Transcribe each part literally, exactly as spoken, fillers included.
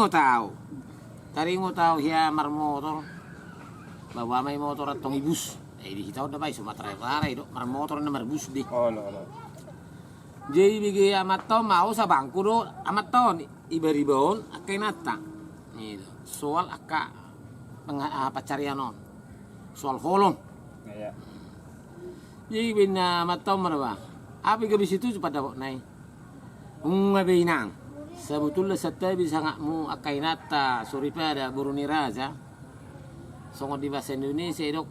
Taringot au. Taringot au hea marmotor. Bawa ma i motor antong i bus. Eh, di hita on da bai Sumatera Utara i do. Marmotor na marbus di. Olo, olo. Jadi bege amanta on ma au sabangku do amanta on. Iba-iba on angka inanta. Soal angka penga-, ah, pancarian on. Soal holong. Iya. Jadi baen amanta on ma da ba. Api gabe situju pandapotna i. Nunga be inang. Sabotulna santabi sangapmu angka inanta soripada boru ni raja. Songon di bahasa Indonesia idok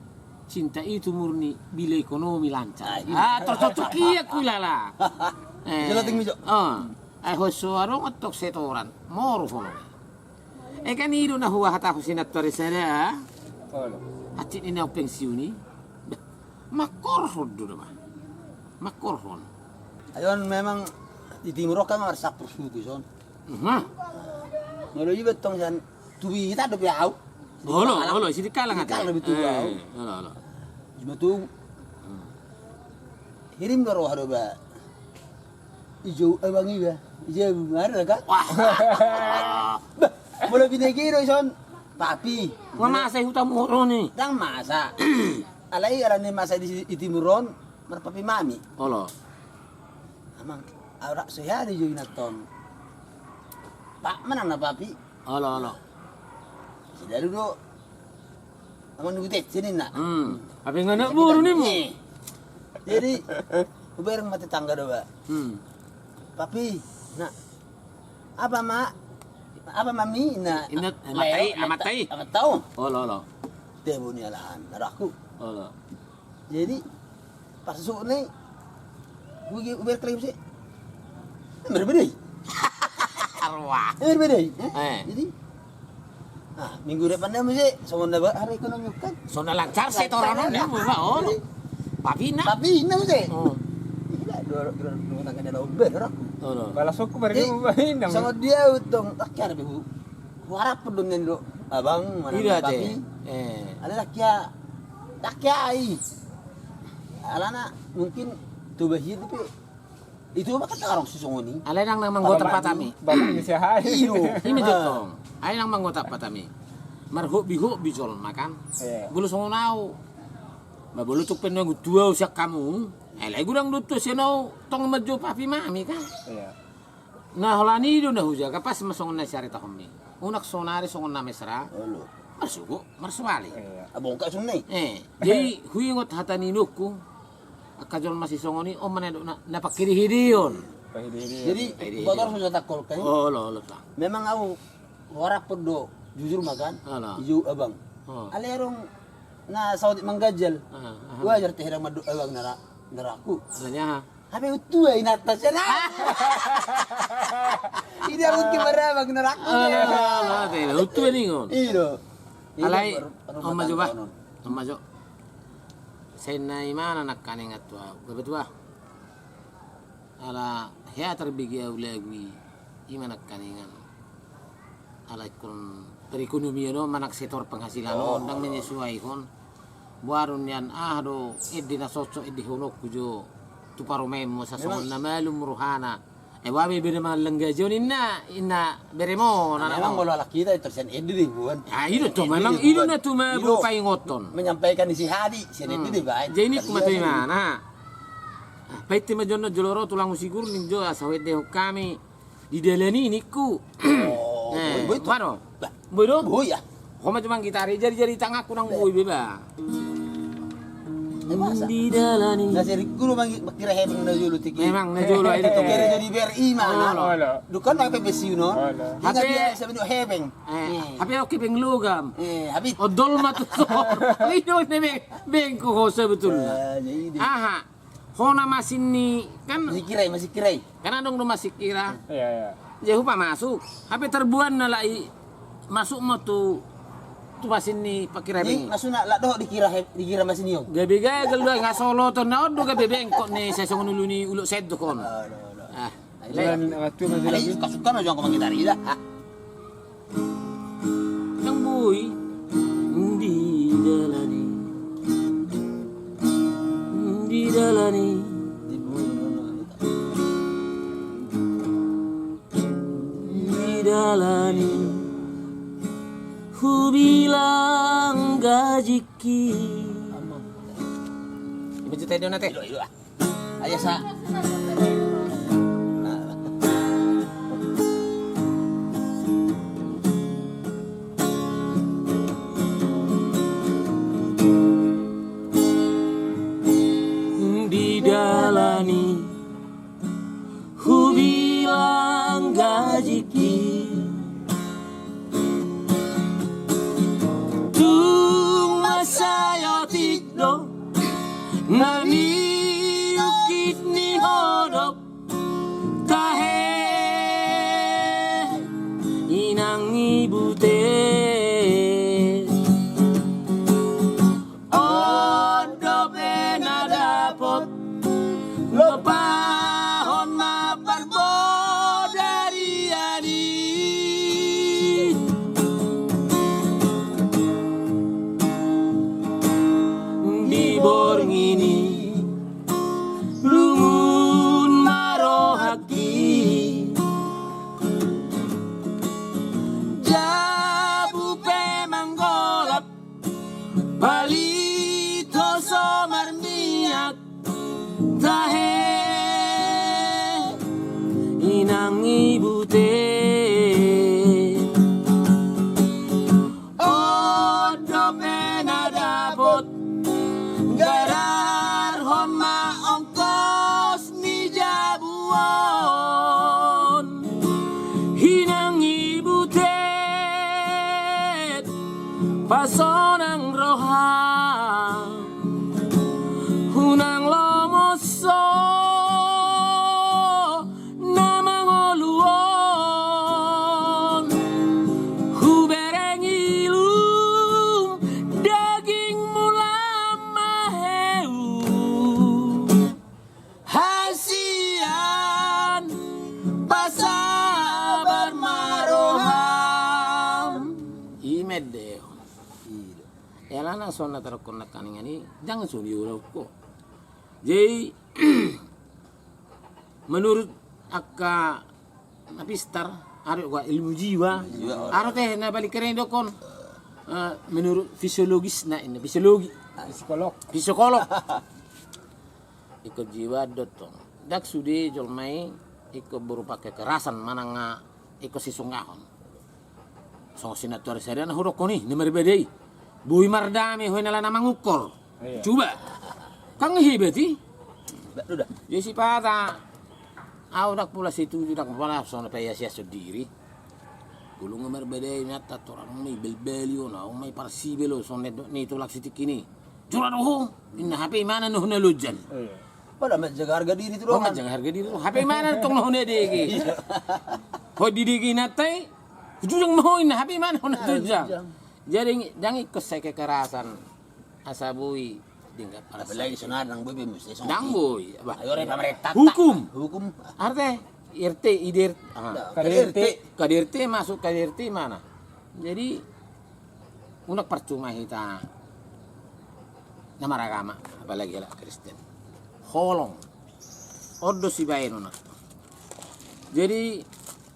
cinta itu murni bila ekonomi lancar. Ah, iya. Ah, tercocok ia kulala. Eh, jelating mijo. Oh. Ai ho so adong antong setoran. Moro holong. Eh, kan i do na huhatahon sinantari sada. Olo. Hansit ni naung pensiun i. Bah, mangkorhon do nama. Mangkorhon. Ai on memang di timur on kan marsampur suku son. Nah. Molo iba tong san tubi hita dope au. Olo, olo, sidi kalang ate. Kalang dope tubi au. Eh, olo, olo. Ima tu. Hmm. Hirim do roha do ba. Ijo abang iba. Ijo abang ada kan? Wah. Bah, molo binege do ison. Papi. Nga masa i huta moro ni. Ndang masa. Alai alani masa di, di timur on marpapi mami. Olo. Amang, au rak so hea do ijo inanta on. Pak mana na papi. Olo, olo. Sidalu do. Amang nunggu tetse ninna. Hmm. Tapi nga anak boru ni mu. Jadi hubereng ma tetangga do ba. Hmm. Papi, na. Apa ma? Apa mami na? Inna, amanta i, amanta i. Amanta on. Olo, olo. Tebo ni alahan arahku. Olo. Jadi pas suhut ni. Gue gue berkelai sih. Berbeda. Arwah. Berbeda. Eh. Jadi ah, minggu depan dah mesti songon na ba hari ekonomi kan. Songon na lancar setoran on ya, ba, olo. Papi na. Papi na mesti. Oh. Iya, dua dua dua tangga dia lomba orang. Olo. Balas aku bari dia. Sama dia utang tak kira be. Huharap do nian do abang mana papi. Eh. Ada tak kira. Tak kira i. Alana mungkin tu bahir tapi itu maka tak orang sisongoni. Alai nang nang manggota patami. Bapak ni sehari. Iyo. Ima jotong. Alai nang manggota patami. Marhobi-hobi jolma kan. Bulu songon au. Ba bulu tuk penunggu tua usia kamu. Alai gurang do tua sian au tong manjo papi mami kan. Iya. Na holan i do na hujaga pas ma songon na siaritahonmi. Unang sonari songon na mesra. Marsugo marsuali. Abongka sunni. Eh, jadi huingot hata ni inongku. Angka jolma sisongon i on mana do na, na pangkiri-hirion. Jadi botor so jatangkol kai. Olo olo ta. Memang au huharap do jujur ma kan. Ijo abang. Alai adong na saotik mangganjal. Wajar te hira mandok abang nara naraku. Hape utua inanta sena. Ida mungkin marabang naraku. Utua ningon. Iyo. Alai on ma jo ba. On ma jo. Sai na imana nangkaningan tu au gabe tua. Ala hea tarbege au lagu i. Ima nangkaningan. Ala ingkon perekonomian on manang sektor penghasilan on ndang menyesuaihon. Boha do nian aha do ende na cocok endehononku jo tu parumaenmu sasongon na malum rohana. Eh boha be bere mangallang gaji on inna inna berem on. Memang molo alak hita tersen ende do ibuan. Ah i do tong memang i do na tuma boru paingothon. Menyampaikan isi hadi sian ende do ibaen. Jadi ningku ma tu imana. Painte ma jolo ro tulang usigur ning jo asa huendehon hami. Di dalan i ningku. Boi do. Boi do. Boi ya. Ho ma jo manggitari jari-jari tanganku nang boi be ba. Di dalan i. Na sering guru mangi kira hebeng na jolo tiki. Memang na jolo ai do tong. Kira jadi ber ima. Dukan ma pe besi no. Hape dia sabi do hebeng. Hape oke beng logam. Odol ma tu so. Ido ne beng beng ko ho sebetulna. Aha. Hona masin ni kan masih kira masih kira. Kan adong do masih kira. Iya iya. Jadi hupamasuk. Hape tarbuan na lai masuk ma tu tu masin ni pakira beng. Masuk na lak dohot dikira dikira masin ni on. Gabe gagal do nga soloton na on do gabe bengkok ni sai songon ulu ni ulok sedok on. Ah. Suka-suka ma jangko manggitari da. Nang boi di dalan i. Di dalan i. Di dalan i. gajikki. Ima jita do nate. Aya sa. Di dalan i hubilang gajikki. Tung mansai otik do na niungkit ni hodok. Tahe inang i bute. On dope na dapot, lopahon ma parbodarian i. Di borngin i lungun ma rohangki. Jabu pe manggolap, palito so marmiak. Tahe inang i bute. On dope na dapot, gararhon ma ongkos ni jabu on. Inang i bute, pasonang roha, unang lomoso na mangolu on. Hubereng ilum dagingmu lam maheu. Hasian, pasabar ma roham. Ima ende. Alana songon na tadokkon nangkaningan i, jangan songon i ulaonku. Jadi menurut angka na pistar, ada juga ilmu jiwa. Ada teh na paling keren dokkon, eh, menurut fisiologis, na ini fisiologi. Psikolog. Psikolog. Ingkon jiwa do tong. Ndang sude jolma i ingkon berupa kekerasan manang ingkon sisungahon. Songon sinatuari sada na hudokkon i, na marbadai. Boi mardame ho i na ala na mangungkor. Iya. Coba. Kan hebat i. Jadi sipata. Au ndang pola setuju, ndang pola songon na paias-ias sendiri. Bulung marbadai nata torang mai balbali on, au mai parsibel on, songon na nidok ni tulang sitingki i. Jora do ho, inna hape imana na hona lonjang. Iya. Pada manjaga harga diri tu dohot. Manjaga harga diri tu. Hape imana tong na hona dege. Iya. Ho didege nata i, hujujang ma ho inna hape imana hona tunjang. Jadi ndang ingkon sai kekerasan. Asa boi denggan. Apalagi sonari ndang boi be muse songon i. Ndang boi. Bah. Ayo re pamarenta. Hukum. Hukum. Arte, R T, I D R, ah. K D R T. K D R T masuk, K D R T mana? Jadi unang parcuma hita na maragama, apalagi halak Kristen. Holong. On do sibaen unang. Jadi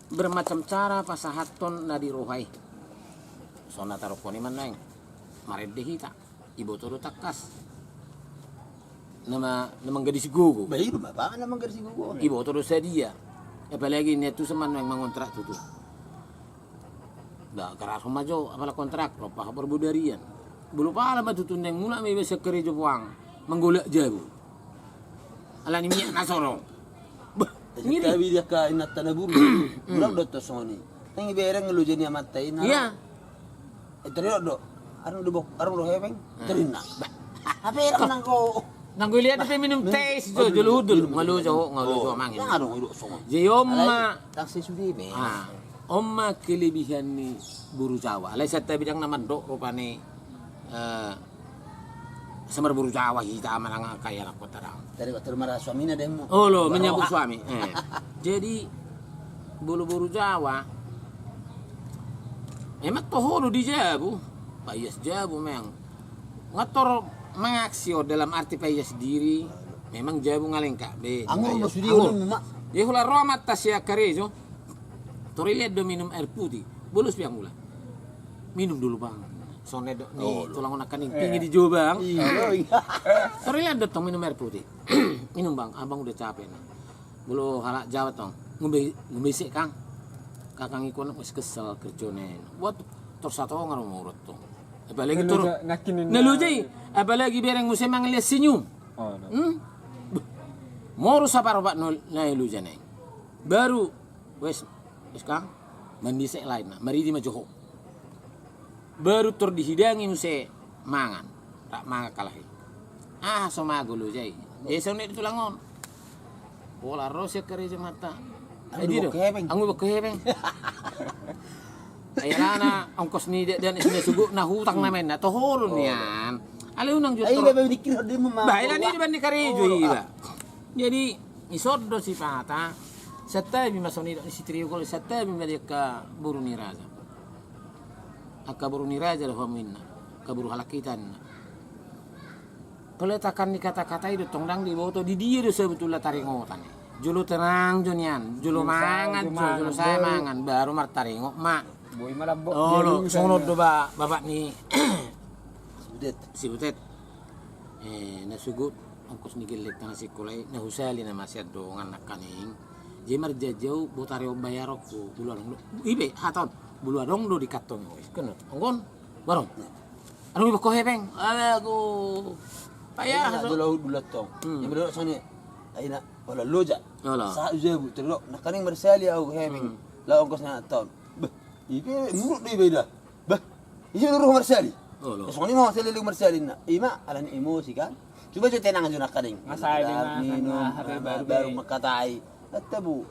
bermacam cara pasahathon na di roha i. Songon na tadokkon i ma nuaeng. Marende hita. Iboto do tangkas. Na ma, na manggadis gogo. Ba, i do ma, ba, na manggadis gogo. Iboto do sadia. Apalagi nian tuson ma nuaeng mangontrak tutu. Ba, gararhon ma jo, apala kontrak, lompa ho parbodarian. Molo pala ma tutu nuaeng mulak ma iba sian karejo puang. Manggolak jabu. Alani miak na so ro. Bah, ngeri. Tapi dia ka inanta na buru. Mulak do tong songon i. Nang ibereng loja ni amanta i na. Iya. Eh, terinna do. Arung do bok, arung do hepeng. Terinna. Bah. Apa ya nang ko? Nang gue lihat dia minum teh jo, jolo hudul. Ngalo jo, ngalo jo mangin. Yang ada ngalo songon. Jadi on ma. Taksi sudi me. Ah. On ma kelebihan ni boru Jawa. Alai santa bidang na mandok rupani. Eh, Samar boru Jawa hita manang kaya anak kota dang. Dari waktu marsuami na demo. Olo, menyambut suami. Eh. Jadi molo boru Jawa memang toho do di jabu. Paias jabu memang. Ngator mangaksi on dalam arti paias diri. Memang jabu ngalengka be. Anggur. Jadi hula roa ma ta sian karejo. Tori lihat do minum air putih. Bolus piang hula. Minum dulu bang. Songon na didok ni tulang on nangkaning, pinggir di Jombang. Iya. Torilan do tong minum air putih. Minum, Bang, abang udah capek, nah. Molo halak Jawa tong, ngombe, ngombe ise, Kang. Kakang i on wes kesel kerjona. Buat tor satonga do murut tong. Apalagi tor na loja i. Apalagi bereng muse mangan liat senyum. Moru saparopat na i loja na i. Baru wes, wes, Kang. Mandi ise lain, nah, maridi ma jo ho. Baru tor dihidangi muse mangan. Rap mangan kalak i. Ah, so mago loja i. Jadi songon na didok tulang on. Pola ro sian karejo marta. Anggo bokko hepeng. Ai alana ongkos ni dakdanak na sugot na hutang na maen na tohoron nian. Alai unang jo tor. Bah, alani dibaen ni karejo iba. Jadi ison do sipata. Santabi ma songon na didok ni si Trio Gol, santabi ma di angka boru ni raja. Angka boru ni raja do hamu inna, angka boru halak hita inna. Peletakan ni kata-kata i do tong ndang diboto, di dia do sebetulna taringotan i. Jolo tenang jo nian, jolo mangan jo, jolo sae mangan, baru martaringot ma. Olo, songon on do ba, bapak ni si Butet. Eh, na sugot ongkos ni gellengta na sikola i, na husali nama sian dongan nangkaning. Jadi marjaujau, botari on bayaronku, bulu adong do. Ibe hata on, bulu adong do di kantong i. Kena, anggo on, barong. Adong iba ho hepeng. Alago. Paya. Jolo au dulu tong. Yang berdoa sini. Aina, ola loja. Saat jabu, terus nangkaning marsali au hepeng. Lah ongkos na taon. Beh, ibe muruk do iba ida. Bah, ise do ro marsali? Songon i ma marsali, marsali na. Ima, alani emosi kan. Coba jo tenang jo nangkaning. Minum, baru mangkatai. Kata bu.